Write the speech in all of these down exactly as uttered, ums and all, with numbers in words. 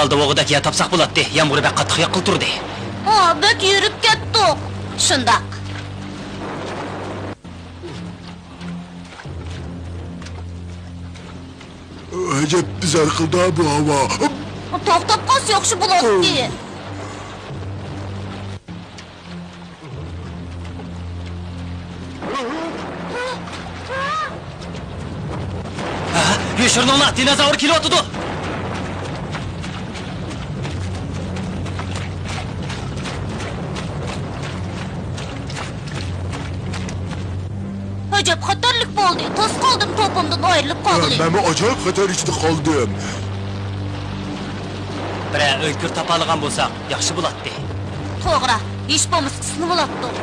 دالدا بولغۇدەك يەر تاپساق بولاتتى، يامغۇر بەك قاتتىق ياغقىلى تۇردى. ھا، بەك يۈرۈپ كەتتۇق. شۇنداق. ئەجەب بىزار قىلدى بۇ ھاۋا. توختاپ قالسا ياخشى بولاتتى. ھە، يوشۇرۇنۇڭلار، دىنوزاۋر كېلىۋاتىدۇ! ئەجەب خەتەرلىك بولدى، تاس قالدىم، توپۇمدىن ئايرىلىپ قالدى. مەنمۇ ئاجايىپ خەتەر ئىچىدە قالدىم. بىرەر ئۆڭكۈر تاپالىغان بولساق ياخشى بولاتتى. توغرا، ھېچ بولمىسا ئىسسىنىۋالاتتۇق.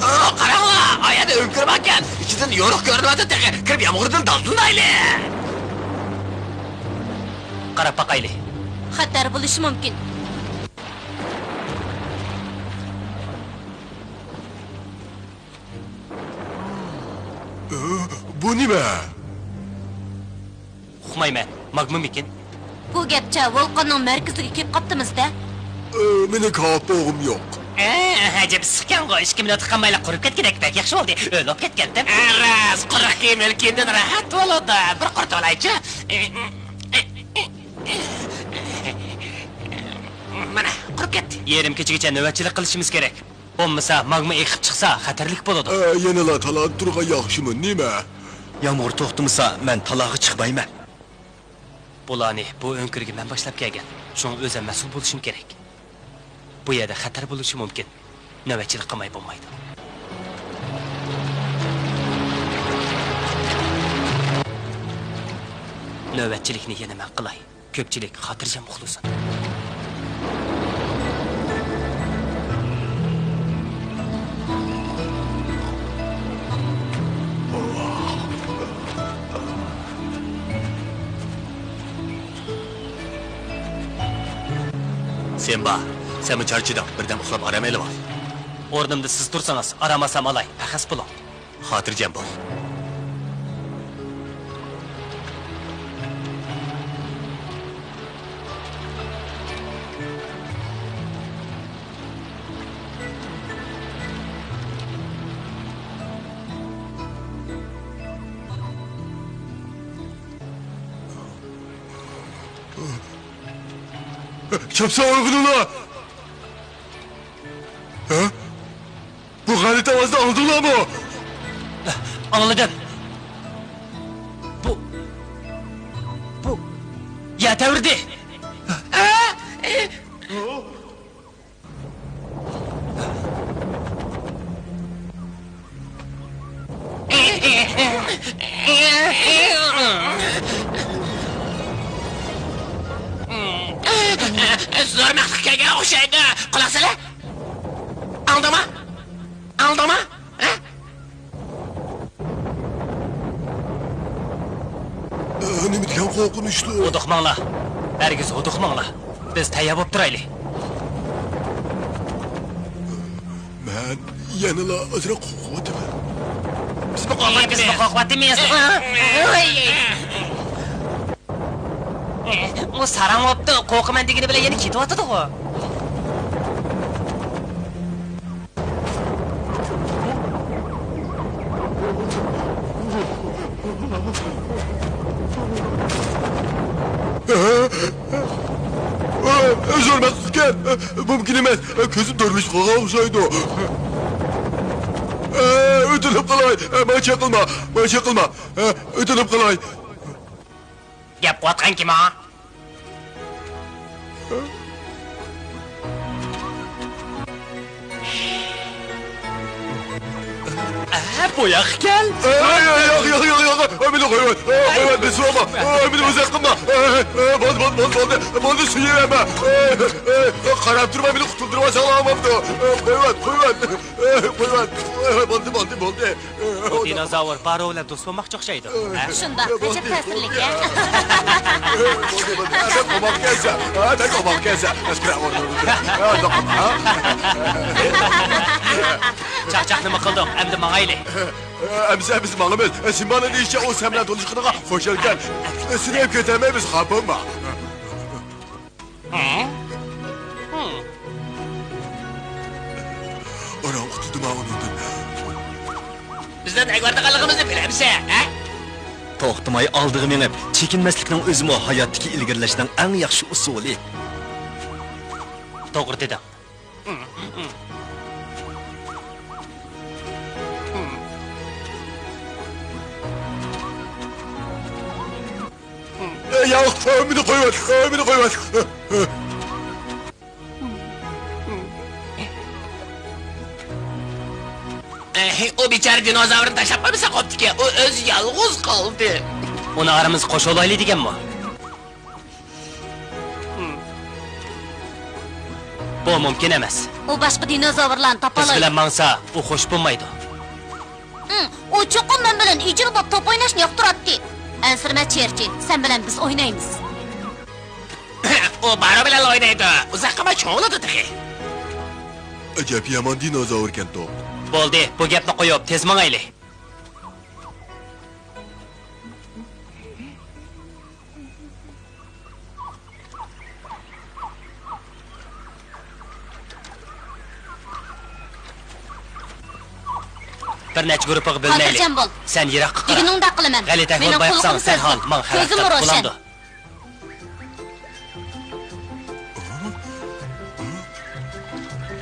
ئا، قاراڭلار، ئا يەردە ئۆڭكۈر باركەن، ئىچىدىن يورۇق كۆرۈنۈۋاتىدۇ تېخى، كىرىپ يامغۇردىن دالدىلىنايلى. قاراپ باقايلى. خەتەر بولۇشى مۇمكىن. ئە، بۇ نېمە؟ ئۇقمايمەن، ماگمىمىكىن؟ بۇ گەپچە ۋولقاننىڭ مەركىزىگە كېلىپ قاپتىمىز-دە. ئە، مېنىڭ كاۋاپ بوغۇم يوق. ئە، ئەجەب ئىسسىقكەنغۇ، ئىككى مىنۇتقا قالمايلا قۇرۇپ كەتكۈدەك، بەك ياخشى بولدى، ئۆلۈپ كەتكەنتىم. ئە، راست، قۇرۇق كىيىم ئۆلكىيىمدىن راھەت بولىدۇ، بىر قۇرۇتۇۋالايچۇ. مانا، قۇرۇپ كەتتى. يېرىم كېچىگىچە نۆۋەتچىلىك قىلىشىمىز كېرەك. بولمىسا، ماگما ئېقىپ چىقسا، خەتەرلىك بولىدۇ. ئە، يەنىلا تالادا تۇرغان ياخشىمۇ، نېمە؟ يامغۇر توختىمىسا، مەن تالاغا چىقمايمەن. بۇلارنى بۇ ئۆڭكۈرگە مەن باشلاپ كەلگەن، شۇڭا ئۆزۈم مەسئۇل بولۇشۇم كېرەك. بۇ يەردە خەتەر بولۇشى مۇمكىن. نۆۋەتچىلىك قىلماي بولمايدۇ. نۆۋەتچىلىكنى يەنە مەن قىلاي. كۆپچىلىك خاتىرجەم ئۇخلىسۇن. سىمبا، سەنمۇ چارچىدىڭ، بىردەم ئۇخلاپ ئارام ئېلىۋال. ئورنۇمدا سىز تۇرسىڭىز، ئارام ئالسام ئالاي، پەخەس بولۇڭ. خاتىرجەم بول. چاپسان ئويغىنىڭلار! ھە؟ بۇ غەلىتە ئاۋازنى ئاڭلىدىڭلارمۇ؟ ئاڭلىدىم. بۇ، بۇ يەر تەۋرىدى. نېمە دېگەن قورقۇنچلۇق! ھودۇقماڭلار! ھەرگىز ھودۇقماڭلار! بىز تەييار بولۇپ تۇرايلى! مەن يەنىلا ئازراق قورقۇۋاتىمەن. بىزمۇ قورقۇۋاتىمىز. بىزمۇ قورقۇۋاتىمىز. ئۇ ساراڭ بوپتۇ، قورقىمەن دېگىنى بىلەن يەنە كېتىۋاتىدىغۇ. زور مەخلۇقكەن. مۇمكىن ئەمەس. كۆزۈم دورىلىشىپ قالغان ئوخشايدۇ. ئۆتۈنۈپ قالاي. ماڭا چېقىلما. ماڭا چېقىلما. ئۆتۈنۈپ قالاي. گەپ قىلىۋاتقان كىم ئۇ؟ ئە، بۇ ياققا كەل. ئەي، ئەي، ياق، ياق، ياق، ياق. ئەي، مېنى قويۇۋەت. ئەي، قويۇۋەت، بېسىۋالما. ئەي، مېنى ئۇزاق قىلما. ئەي، ئەي، بولدى، بولدى، بولدى، بولدى. بولدى، سۆيۈۋەرمە. ئەي، ئەي، قاراپ تۇرما، مېنى قۇتۇلدۇرۇۋالساڭلار بولامدۇ؟ ئەي، قويۇۋەت، قويۇۋەت. ئەي، قويۇۋەت. ئەي، بولدى، بولدى، بولدى. بۇ دىنوزاۋر بارو بىلەن دوست بولماقچى ئوخشايدۇ. ھە؟ شۇنداق، ئەجەب تەسىرلىك، ھە؟ بولدى، بولدى. ھە، بەك ئوماق ئىكەنسەن. ھە، بەك ئوماق ئىكەنسەن. ئەسكەر ئورنىڭدىن. ھە، دوقۇپ، ھە؟ چاقچاق نېمە قىلدۇق؟ ئەمدى ماڭايلى. ئەمىسە بىز ماڭىمىز. سىمبانىڭ دېيىشىچە، ئۇ سەن بىلەن تونۇشقىنىغا خۇشالكەن. سېنى ئېلىپ كېتەلمەيمىز، خاپا بولما. ھە؟ ھە. ئاران قۇتۇلدىما ئۇنىڭدىن؟ بىزنىڭ ئەگىۋاتىدىغانلىقىمىزنى بىلەمسەن، ھە؟ توختىماي ئالدىغا مېڭىپ، چېكىنمەسلىكنىڭ ئۆزىمۇ ھاياتتىكى ئىلگىرىلەشنىڭ ئەڭ ياخشى ئۇسۇلى. توغرا دېدىڭ. ياق، مېنى قويۇۋەت، مېنى قويۇۋەت. ئۇ بىچارە دىنوزاۋرنى تاشلاپ قويمىسا قوپتىكەن، ئۇ ئۆزى يالغۇز قالدى. ئۇنى ئارىمىزغا قوشۇۋالايلى دېگەنمۇ؟ بۇ مۇمكىن ئەمەس. ئۇ باشقا دىنوزاۋرلارنى بىز تاپالايدۇ. بىلەن ماڭسا، ئۇ خوش بولمايدۇ. ئۇ چوقۇم مەن بىلەن ئىجىل بولۇپ توپ ئويناشنى ياقتۇراتتى. ئەنسىرىمە، چېرچىل، سەن بىلەن بىز ئوينايمىز. ئۇ بارو بىلەن ئوينايدۇ. ئۇزاق قالماي چوڭىيىدۇ تېخى. ئەجەب يامان دىنوزاۋركەن توپ. بولدى، بۇ گەپنى قويۇپ، تېز ماڭايلى. بىر نەچچە گۇرۇپپىغا بۆلۈنەيلى. خاتىرجەم بول. سەن يىراققا قارا. دېگىنىڭدەك قىلىمەن. غەلىتە ئەھۋال بايقىساڭ، دەرھال ماڭا خەۋەر قىل. كۆزۈممۇ روشەن. بولامدۇ؟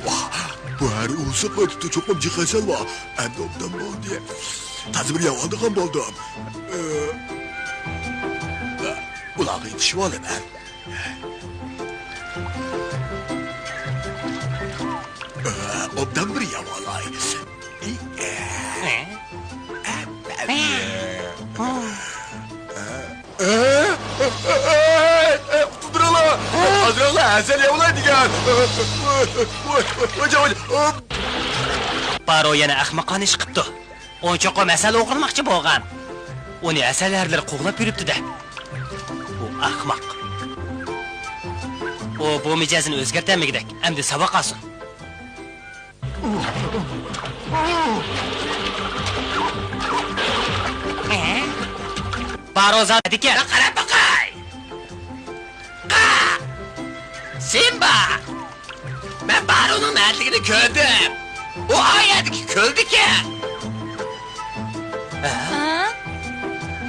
ۋاھ، بۇ ھەر ئۇرسا قايتىپتۇ، چوقۇم جىق ھەسەل بار. ئەمدى ئوبدان بولدى. تازا بىر يەۋالىدىغان بولدۇم. ئۇلارغا يېتىشىۋالىمەن. ئوبدان بىر يەۋالاي. قۇتۇلدۇرۇڭلار! ئازراقلا ھەسەل يەۋالاي دېگەن! بارو يەنە ئەخمىقانە ئىش قىپتۇ. ئۇ چوقۇم ھەسەل ئوغرىلىماقچى بولغان. ئۇنى ھەسەل ھەرىلىرى قوغلاپ يۈرۈپتۇ-دە. ئۇ ئەخمەق. ئۇ بۇ مىجەزىنى ئۆزگەرتەلمىگۈدەك، ئەمدى ساۋاق ئالسۇن. بارو زادىكەن. قاراپ باقاي. قا! سىمبا! مەن بارونىڭ نەدىلىكىنى كۆردۈم. ئۇ ئا يەردىكى كۆلدىكەن. ھە؟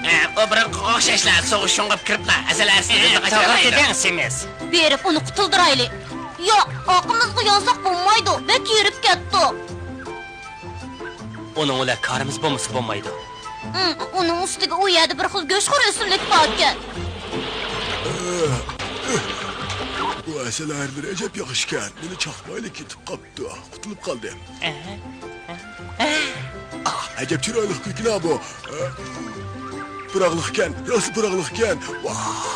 ئە، ئۇ بۇرۇنقىغا ئوخشاشلا سوغۇق شۇڭغۇپ كىرىپلا، ھەسەل ھەسىلىدىن توغرا قاچالايدۇ. دېدىڭ، سېمىز. بېرىپ ئۇنى قۇتۇلدۇرايلى. ياق، ئارقىمىزغا يانساق بولمايدۇ، بەك ھېرىپ كەتتۇق. ئۇنىڭ بىلەن كارىمىز بولمىسا بولمايدۇ. ئۇنىڭ ئۈستىگە ئۇ يەردە بىر خىل گۆشخور ئۆسۈملۈك باركەن. بۇ ھەسەل ھەرىلىرى ئەجەب ياخشىكەن. بۇنى چاقمايلى، كېتىپ قاپتۇ. قۇتۇلۇپ قالدىم. ئاھ، ئەجەب چىرايلىق كۈلكىلا بۇ. پىراقلىقكەن، راست پىراقلىقكەن. ۋاھ.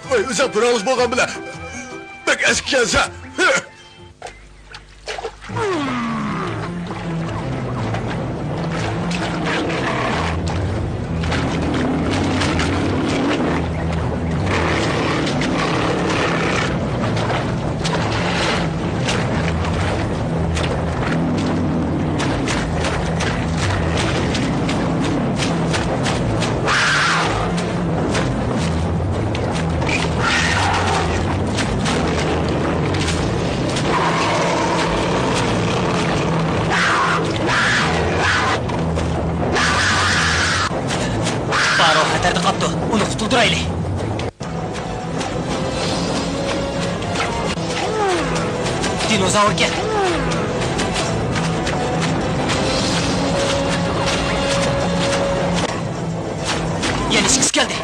ۋاي، ئۆزۈڭ پىراقلىق بولغان بىلەن بەك ئەسكىكەنسەن. يەردە قاپتۇ. ئۇنى قۇتۇلدۇرايلى. دىنوزاۋركەن. يەنە ئىككىسى كەلدى.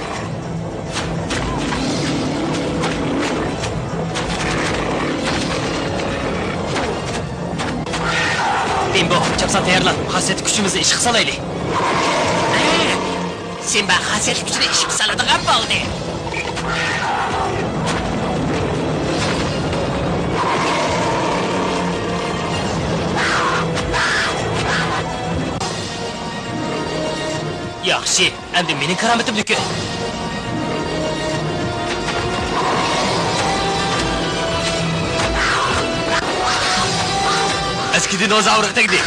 بىمبو، چاپسان تەييارلان. خاسىيەتلىك كۈچىمىزنى ئىشقا سالايلى. سىمبا خاسىيەتلىك كۈچىنى ئىشقا سالىدىغان بولدى. ياخشى، ئەمدى مېنىڭ كارامىتىمنى كۆر. ئەسكى دىنوزاۋرغا تەگدى.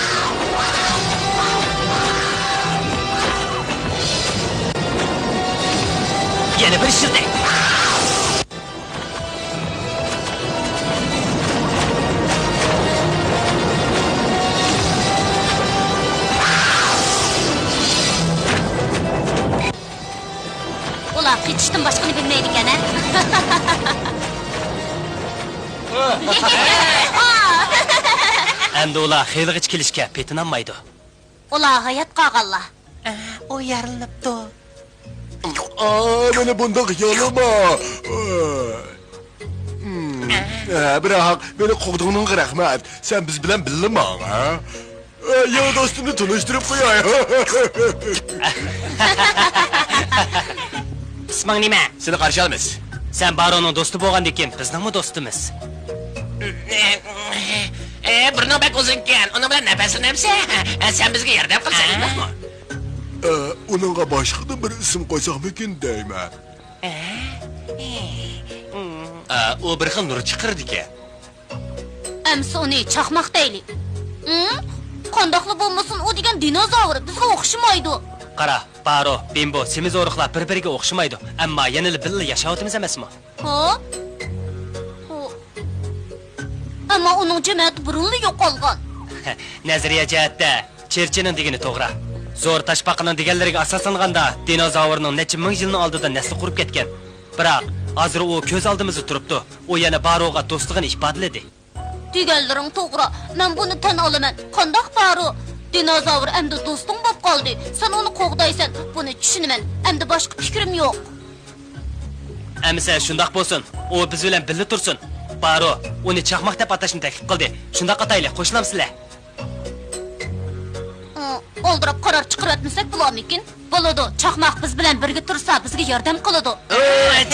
يەنە بىر ئىشلىتەي. ئۇلار قېچىشتىن باشقىنى بىلمەيدىكەن، ھە؟ ئەمدى ئۇلار خېلىغىچە كېلىشكە پېتىنالمايدۇ. ئۇلار ھايات قالغانلار. ئە، ئۇ يارىلىنىپتۇ. ئا، مېنى بۇنداق يالىما. ئە، بىراق، مېنى قوغدىغىنىڭغا رەھمەت. سەن بىز بىلەن بىللە ماڭ، ھە؟ ئە، يېڭى دوستۇمنى تونۇشتۇرۇپ قوياي. ئىسمىڭ نېمە؟ سېنى قارشى ئالىمىز. سەن بارونىڭ دوستى بولغاندىكىن، بىزنىڭمۇ دوستىمىز. ئە، بۇرنۇڭ بەك ئۇزۇنكەن، ئۇنىڭ بىلەن نەپەسلىنەمسەن؟ ئە، سەن بىزگە ياردەم قىلسەن، ئە؟ ئە، ئۇنىڭغا باشقىدىن بىر ئىسىم قويساقمىكىن دەيمەن. ئە، ئۇ بىر خىل نۇر چىقىرىدىكەن. ئەمسە ئۇنى چاقماق دەيلى. ھىم؟ قانداقلا بولمىسۇن، ئۇ دېگەن دىنوزاۋر، بىزگە ئوخشىمايدۇ. قارا، بارو، بىمبو، سېمىز ئورۇقلار بىر-بىرىگە ئوخشىمايدۇ، ئەمما يەنىلا بىللە ياشاۋاتىمىز ئەمەسمۇ؟ ھا؟ ئۇ، ئەمما ئۇنىڭ جەمەتى بۇرۇنلا يوقالغان. نەزەرىيە جەھەتتە چېرچىنىڭ دېگىنى توغرا. زور تاشپاقىنىڭ دېگەنلىرىگە ئاساسلانغاندا، دىنوزاۋرنىڭ نەچچە مىڭ يىلنىڭ ئالدىدا نەسلى قۇرۇپ كەتكەن. بىراق، ھازىر ئۇ كۆز ئالدىمىزدا تۇرۇپتۇ. ئۇ يەنە باروغا دوستلۇقىنى ئىپادىلىدى. دېگەنلىرىڭ توغرا، مەن بۇنى تەن ئالىمەن. قانداق بارو؟ دىنوزاۋر ئەمدى دوستۇڭ بولۇپ قالدى. سەن ئۇنى قوغدايسەن، بۇنى چۈشىنىمەن. ئەمدى باشقا پىكرىم يوق. ئەمىسە شۇنداق بولسۇن، ئۇ بىز بىلەن بىللە تۇرسۇن. بارو ئۇنى چاقماق دەپ ئاتاشنى تەكلىپ قىلدى. شۇنداق ئاتايلى، قوشۇلامسىلەر؟ ئالدىراپ قارار چىقىرىۋەتمىسەك بولارمىكىن؟ بولىدۇ، چاقماق بىز بىلەن بىرگە تۇرسا، بىزگە ياردەم قىلىدۇ. ئۇ،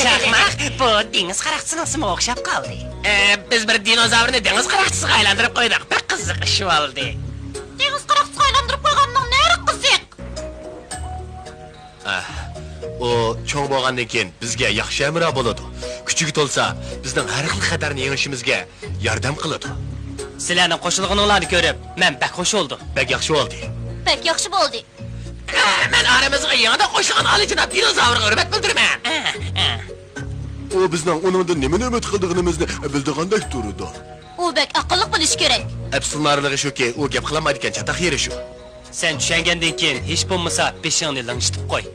چاقماق، بۇ دېڭىز قاراقچىسىنىڭ ئىسمىغا ئوخشاپ قالدى. ئە، بىز بىر دىنوزاۋرنى دېڭىز قاراقچىسىغا ئايلاندۇرۇپ قويدۇق. بەك قىزىق ئىش بولدى. دېڭىز قاراقچىسىغا ئايلاندۇرۇپ قويغاننىڭ نېرى قىزىق؟ ئە، ئۇ چوڭ بولغاندىن كېيىن بىزگە ياخشى ھەمراھ بولىدۇ. كۈچىگە تولسا، بىزنىڭ ھەر خىل خەتەرنى يېڭىشىمىزگە ياردەم قىلىدۇ. سىلەرنىڭ قوشۇلغىنىڭلارنى كۆرۈپ، مەن بەك خۇش بولدۇم. بەك ياخشى بولدى. بەك ياخشى بولدى. ئە، مەن ئارىمىزغا يېڭىدىن قوشۇلغان ئالىيجاناب دىنوزاۋرغا ھۆرمەت بىلدۈرىمەن. ئە، ئە. ئۇ بىزنىڭ ئۇنىڭدىن نېمىنى ئۈمىد قىلىدىغىنىمىزنى بىلىدىغاندەك تۇرىدۇ. ئۇ بەك ئاقىللىق بولۇشى كېرەك. ئەپسۇسلىنارلىقى شۇكى، ئۇ گەپ قىلالمايدىكەن، چاتاق يېرى شۇ. سەن چۈشەنگەندىن كېيىن ھېچ بولمىسا بېشىڭنى لىڭشىتىپ قوي.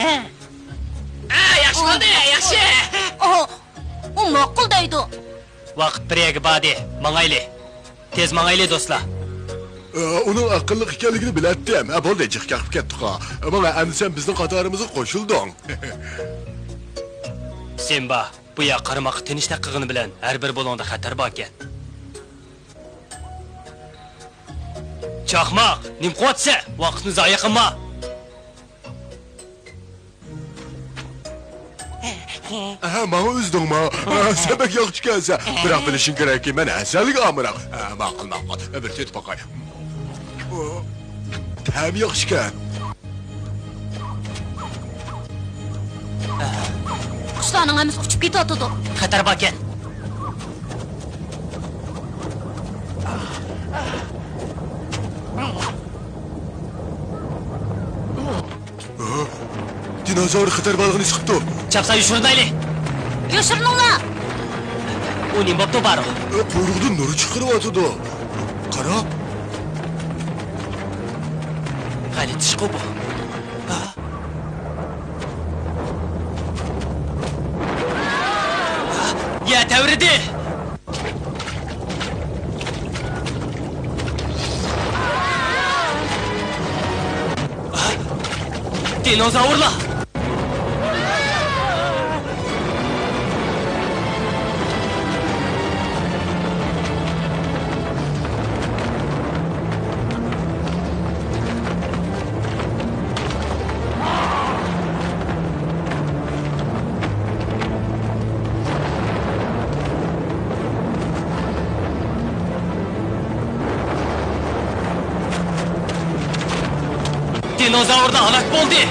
ھە. ھە، ياخشى بولدى، ياخشى. ئۇ، ئۇ ماقۇل دەيدۇ. ۋاقىت بىر يەرگە باردى، ماڭايلى. تېز ماڭايلى، دوستلار. ئۇنىڭ ئاقىللىق ئىكەنلىكىنى بىلەتتىم. ھە، بولدى، جىق كەقىپ كەتتۇق. ماڭا، ئەمدى سەن بىزنىڭ قاتارىمىزغا قوشۇلدۇڭ. سىمبا، بۇ يەر قارىماققا تىنچتەك قىلغىنى بىلەن ھەر بىر بۇلۇڭدا خەتەر باركەن. چاقماق، نېمە قىلىۋاتىسەن؟ ۋاقىتنى زايە قىلما. ھە، ماڭا ئۈزدۈڭما؟ ھە، سەن بەك ياخشىكەنسەن. بىراق بىلىشىڭ كېرەككى، مەن ھەسەلگە ئامراق. ھە، ماقۇل، ماقۇل. بىر تېتىپ باقاي. تەمى ياخشىكەن. قۇشلارنىڭ ھەممىسى ئۇچۇپ كېتىۋاتىدۇ. خەتەر باركەن. دىنوزاۋر خەتەر بارلىقىنى ھېس قىپتۇ. چاپسان يوشۇرۇنايلى. يوشۇرۇنۇڭلار. ئۇ نېمە بوپتۇ، بارو؟ قۇيرۇقىدىن نۇر چىقىرىۋاتىدۇ. قارا. غەلىتە ئىشقۇ بۇ. ھا؟ تەۋرىدى! دىنوزاۋرلار! دىنوزاۋرلار ھالاك بولدى!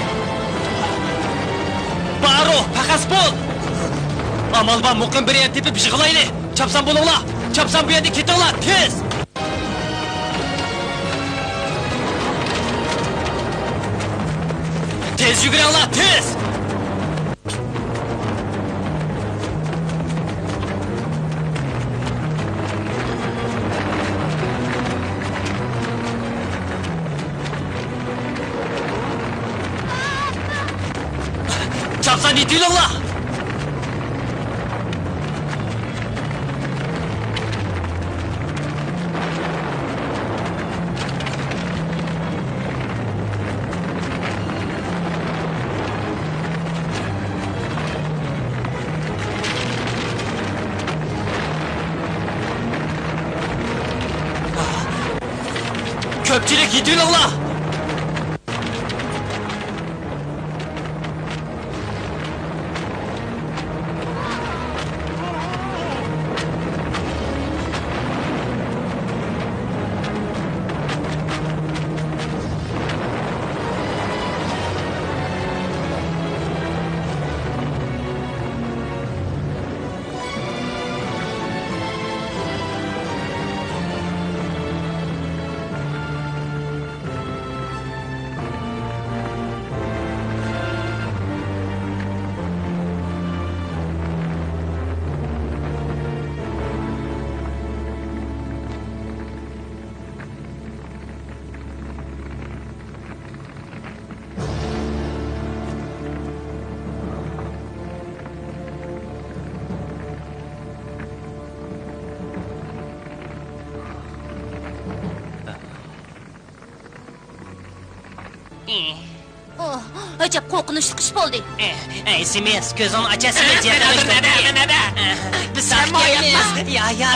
بارو، پەخەس بول! ئامال بار، مۇقىم بىر يەر تېپىپ يىغىلايلى! چاپسان بولۇڭلار! چاپسان بۇ يەردىن كېتىڭلار! تېز! تېز يۈگۈرۈڭلار، تېز! چاپسان يېتىۋېلىڭلار! كۆپچىلىك يېتىۋېلىڭلار! ئوھ، ئەجەب قورقۇنچلۇق ئىش بولدى. ئەي، سىمىس، كۆزۈڭنى ئاچ، سىمىس، ياقىنلاشتىڭ. بىز ساقچىمىز. يا، يا.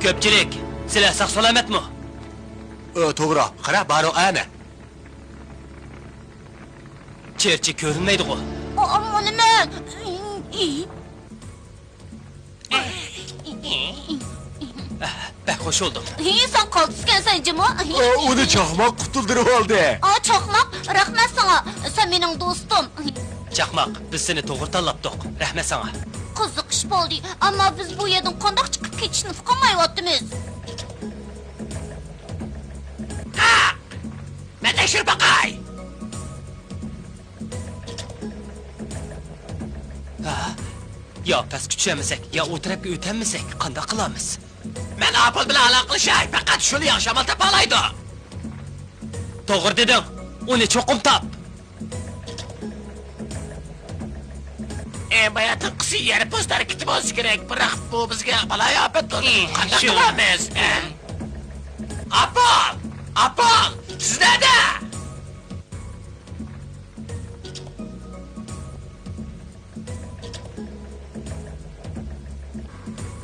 كۆپچىلىك، سىلەر ساق-سالامەتمۇ؟ ئۆ، توغرا. قارا، بارۇ ئەنە. چېرچى كۆرۈنمەيدىغۇ؟ ئا، مانا مەن. بەك خوش بولدۇم. ھى، سەن قالتىسكەنسەن جۇمۇ. ئا، ئۇنى چاقماق قۇتۇلدۇرۇۋالدى. ئا، چاقماق، رەھمەت ساڭا. سەن مېنىڭ دوستۇم. چاقماق، بىز سېنى توغرا تاللاپتۇق. رەھمەت ساڭا. قىزىق ئىش بولدى. ئەمما بىز بۇ يەردىن قانداق چىقىپ كېتىشنى ئۇقالمايۋاتىمىز. مەن تەكشۈرۈپ باقاي. ھا، يا پەسكە چۈشەلمىسەك، يا ئۇ تەرەپكە ئۆتەلمىسەك، قانداق قىلارمىز؟ مەن ئاپول بىلەن ئالاقىلىشاي، پەقەت شۇلا ياخشى ئامال تاپالايدۇ. توغرا دېدىڭ، ئۇنى چوقۇم تاپ. ئە، باياتىنقىسى يەر پوست ھەرىكىتى بولسا كېرەك، بىراق بۇ بىزگە بالايىئاپەت بولدى. ئى، قانداق شۇ. قىلارمىز؟ ئە؟ ئاپول! ئاپول! سىز نەدە؟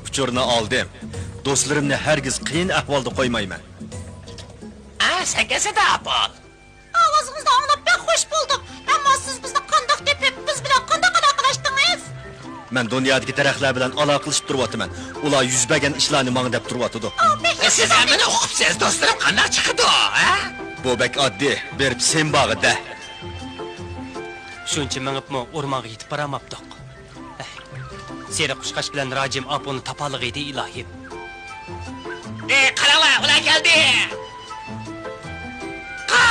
ئۇچۇرنى ئالدىم. دوستلىرىمنى ھەرگىز قىيىن ئەھۋالدا قويمايمەن. ئە، سەن كەلسەدە، ئاپول. ئاۋازىڭىزنى ئاڭلاپ بەك خوش بولدۇم. ئەمما سىز بىزنى قانداق تېپىپ، بىز بىلەن قانداق ئالاقىلەشتىڭىز؟ مەن دۇنيادىكى دەرەخلەر بىلەن ئالاقىلىشىپ تۇرۇۋاتىمەن. ئۇلار يۈز بەرگەن ئىشلارنى ماڭا دەپ تۇرۇۋاتىدۇ. ئا، بەك ياخشى. سىز ھەممىنى ئۇقۇپسىز، دوستلىرىم قانداق چىقىدۇ، ھە؟ بۇ بەك ئاددىي، بېرىپ سىمباغا دە. شۇنچە مېڭىپمۇ ئورمانغا يېتىپ بارالماپتۇق. سېرىق قۇشقاچ بىلەن راجىم ئاپۇنى تاپالىغىيدى، ئىلاھىم. ئى، قاراڭلار، ئۇلار كەلدى! قا،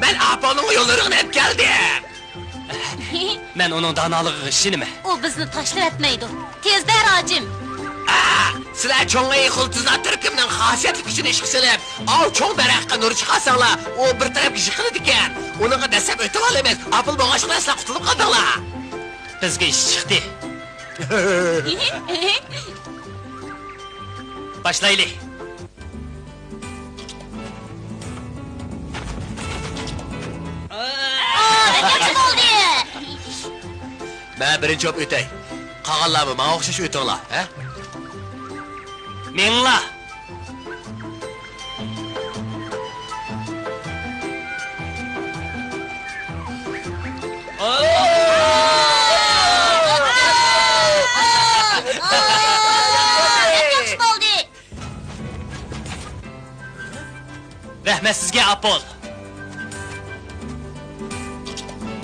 مەن ئاپۇنىڭ يوللىرىغا ئېلىپ كەلدىم! مەن ئۇنىڭ دانالىقىغا ئىشىنىمەن. ئۇ بىزنى تاشلىۋەتمەيدۇ. تېزدە، راجىم! ئا، سىلەر چوڭ ئېيىق يۇلتۇزلار تۈركۈمنىڭ خاسىيەتلىك كۈچىنى ئىشقا سېلىپ، ئاۋۇ چوڭ دەرەخكە نۇر چىقارساڭلار، ئۇ بىر تەرەپكە يىقىلىدىكەن. ئۇنىڭغا دەسسەپ ئۆتۈۋالىمىز. ئاپۇل بولغاچقىلا سىلەر قۇتۇلۇپ قالدىڭلار. بىزگە ئىش چىقتى. باشلايلى. ئاا، بەك ياخشى بولدى. مەن بىرىنچى بولۇپ ئۆتەي. قالغانلارمۇ ماڭا ئوخشاش ئۆتۈڭلار، ھە؟ مېڭىڭلار. بەك ياخشى بولدى. رەھمەت سىزگە، ئاپول.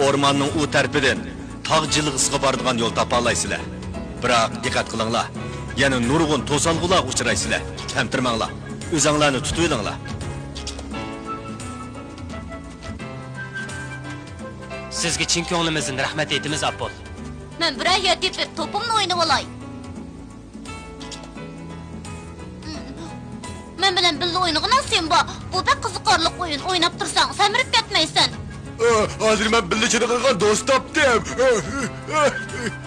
ئورماننىڭ ئۇ تەرىپىدىن تاغ جىلغىسىغا بارىدىغان يول تاپالايسىلەر. بىراق، دىققەت قىلىڭلار، يەنە نۇرغۇن توسالغۇلارغا ئۇچرايسىلەر. تەمتىرىمەڭلار، ئۆزەڭلارنى تۇتۇۋېلىڭلار. سىزگە چىن كۆڭلىمىزدىن رەھمەت ئېيتىمىز، ئاپول. مەن بىرەر يەر تېپىپ، توپۇمنى ئوينىۋالاي. مەن بىلەن بىللە ئوينىغىنا، سىمبا. بۇ بەك قىزىقارلىق ئويۇن، ئويناپ تۇرساڭ سەمرىپ كەتمەيسەن. ئە، ھازىر مەن بىللە چېنىقىدىغان دوست تاپتىم.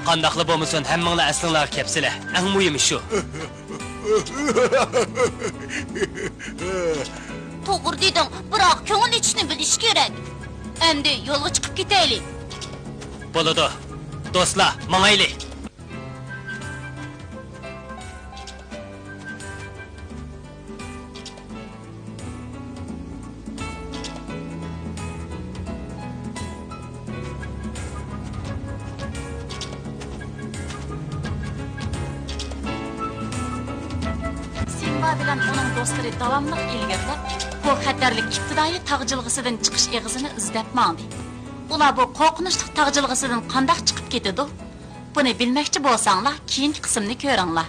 قانداقلا بولمىسۇن، ھەممىڭلار ئەسلىڭلارغا كەپسىلە. ئەڭ مۇھىمى شۇ. توغرا دېدىڭ، بىراق كۆڭۈل ئېچىشنى بىلىش كېرەك. ئەمدى يولغا چىقىپ كېتەيلى. بولىدۇ. دوستلار، ماڭايلى. سىمبا بىلەن ئۇنىڭ دوستلىرى داۋاملىق ئىلگىرىلەپ، بۇ خەتەرلىك ئىپتىدائىي تاغ جىلغىسىدىن چىقىش ئېغىزىنى ئىزدەپ ماڭدى. ئۇلار بۇ قورقۇنچلۇق تاغ جىلغىسىدىن قانداق چىقىپ كېتىدۇ؟ بۇنى بىلمەكچى بولساڭلار، كېيىنكى قىسىمنى كۆرۈڭلار.